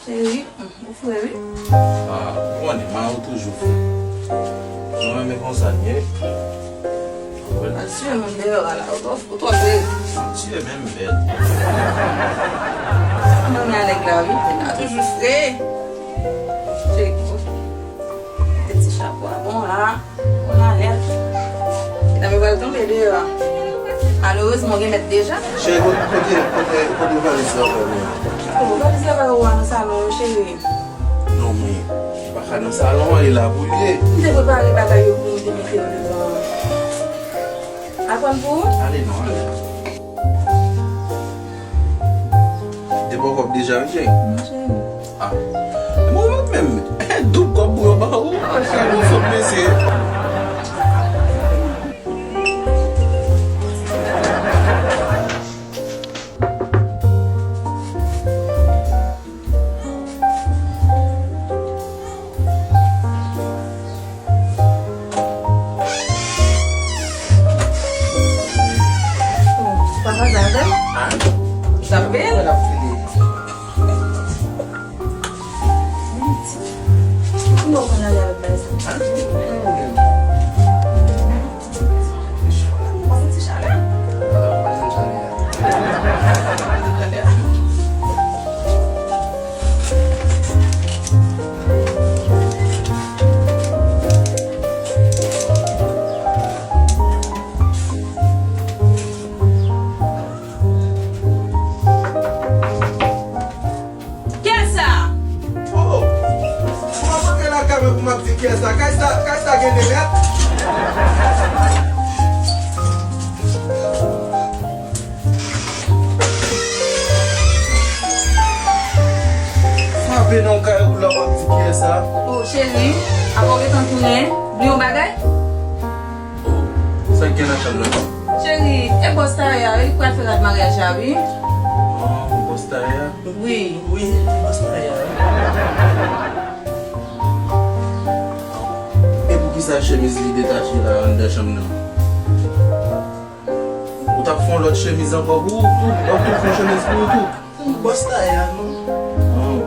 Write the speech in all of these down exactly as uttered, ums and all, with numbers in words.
Cheri, ou fre wi. Ah, ou konnen, mari w toujou fre. Mwen menm konsa m ye. Asire menm deyò a la, ou twò, ou twò fre. Asire menm bèl. Sa manmi a nèg la wi, nèg la toujou fre. Cheri, ti chapo a bon la. Ou nan lè. Medam yo pral tonbe deyò a. Malerezman, ou gen mèt deja. Cheri, kote, kote, kote, kote valiz la ou fè mwen? Oh, valiz la ba ou a nan salon, cheri. Non, men, li pa ka nan salon an, e la pou l ye. M te prepare bagay yo pou ou, m te mete yo devan. Aprann pou ou? Ale non, ale. Te ba w kòb deja, wi, cheri? Non, cheri. Ah. Mwen menm, doub kòb pou yo ba ou. Cheri, ou fout mesye. Papa, sa fè? Hein? Sa fè? Mwen ap file. Mwen ti. Mwen konn ale avèk bagay sa. Hein? Pase ti chalè. Kiyès sa? Oh! Kòman w antre lakay mwen pou m ap di kiyès sa? Kay sa, kay sa gen de mèt? Frape nan kay ou la w ap di kiyès sa? Oh, cheri, apa w gentan tounen? Bliye yon bagay? Oh, sa k gen nan chanm nan? Cheri, e bòs Taya, li pral fè rad maryaj la, wi. Oh, bòs Taya? Wi. Wi, bòs Taya. E poukisa chemiz li detache la anndan chanm nan? Ou t ap fè yon lòt chemiz ankò pou ou tou? W ap tou fè yon chemiz pou ou tou? Bòs Taya, non? Oh.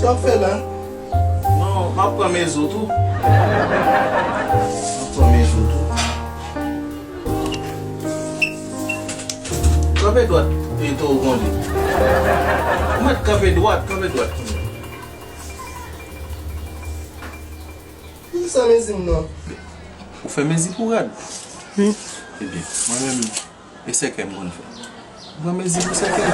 Sa w fè la? Non, m ap pran mezo tou. M ap pran mezo tou. Kanpe dwat, e, toro kondi. Ou mèt kanpe dwat, kanpe dwat. Ki sa mezi m nan? Ou fè mezi pou rad? Wi. Ebyen, mwen menm, e sèkèy m konn fè. Ou pran mezi pou sèkèy?